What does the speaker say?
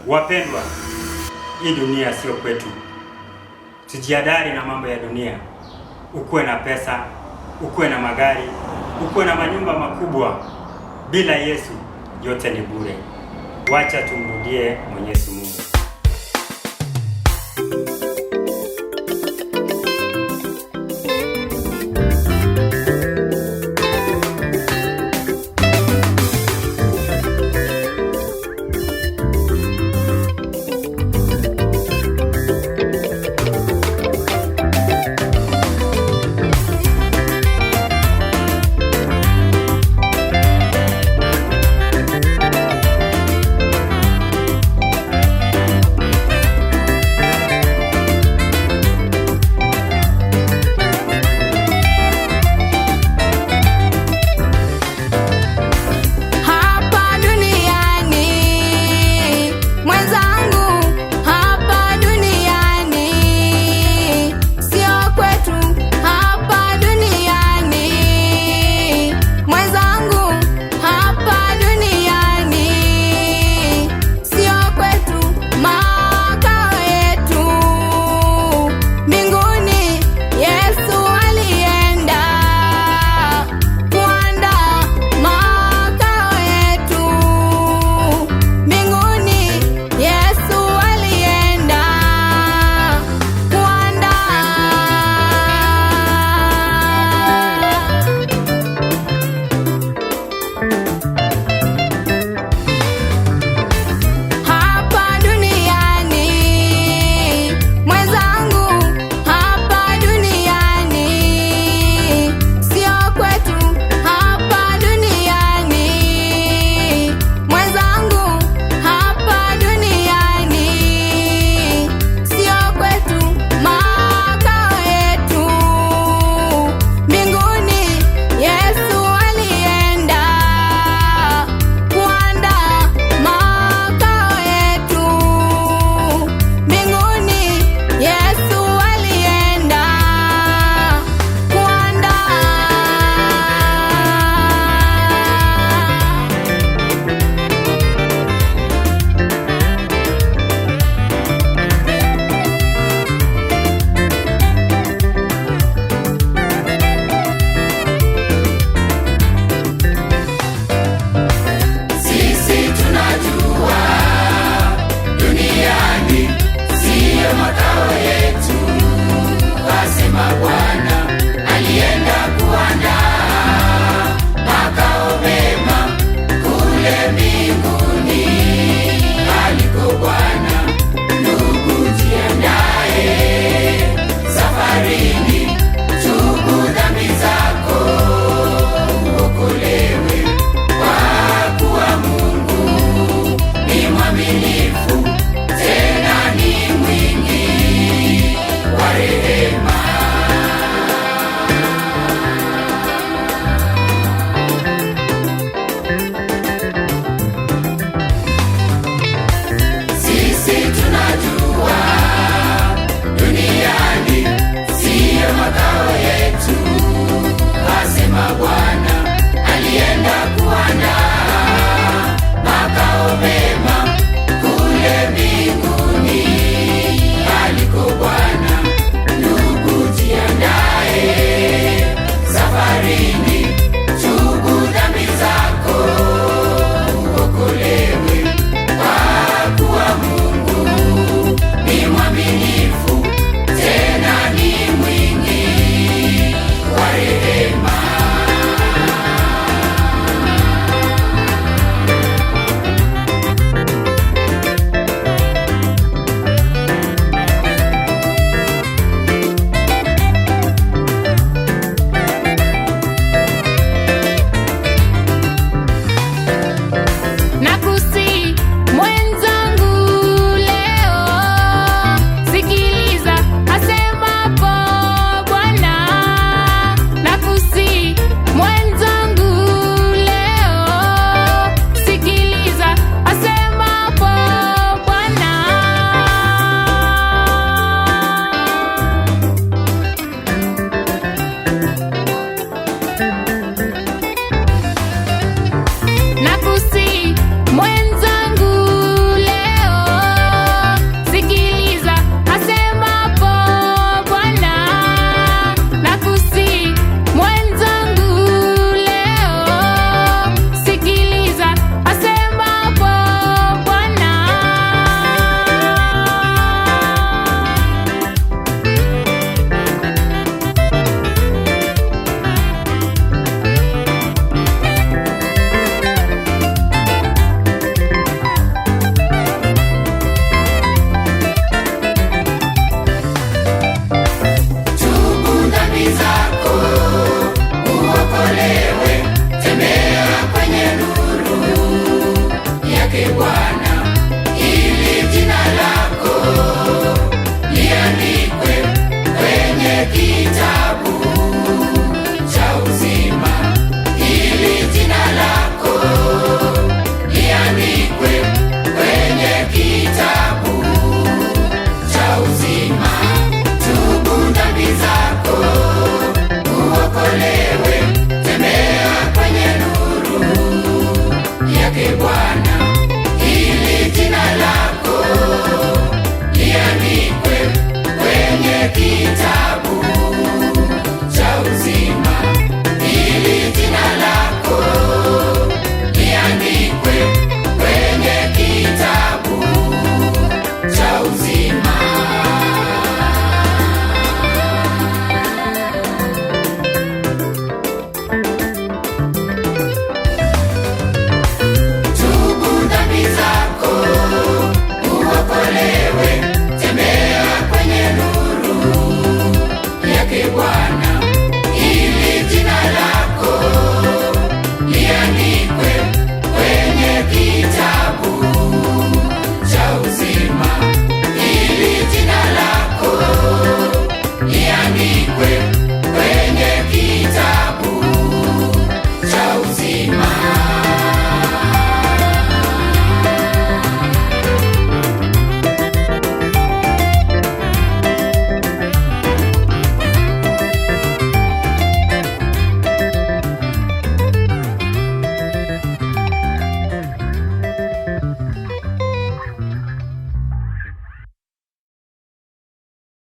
Wapendwa, hii dunia sio kwetu. Tujihadhari na mambo ya dunia. Ukuwe na pesa, ukuwe na magari, ukuwe na manyumba makubwa, bila Yesu yote ni bure. Wacha tumrudie Mwenyezi Mungu. Hapa duniani mwenzangu, hapa duniani sio kwetu. Hapa duniani mwenzangu, hapa duniani sio kwetu. Makao yetu mbinguni, Yesu alienda kuandaa makao yetu mbinguni. Yesu alienda kuandaa. Hapa duniani mwenzangu, hapa duniani sio kwetu. Hapa duniani mwenzangu, hapa duniani sio kwetu. Makao yetu mbinguni, Yesu alienda kuandaa makao yetu mbinguni. Yesu alienda kuandaa. Sisi tunajua duniani siyo makao yetu, asema Bwana alienda kuandaa makao mema kule mbinguni aliko Bwana. Ndugu, jiandae safarini, tubu dhambi zako uokolewe, kwa kuwa Mungu ni mwaminifu.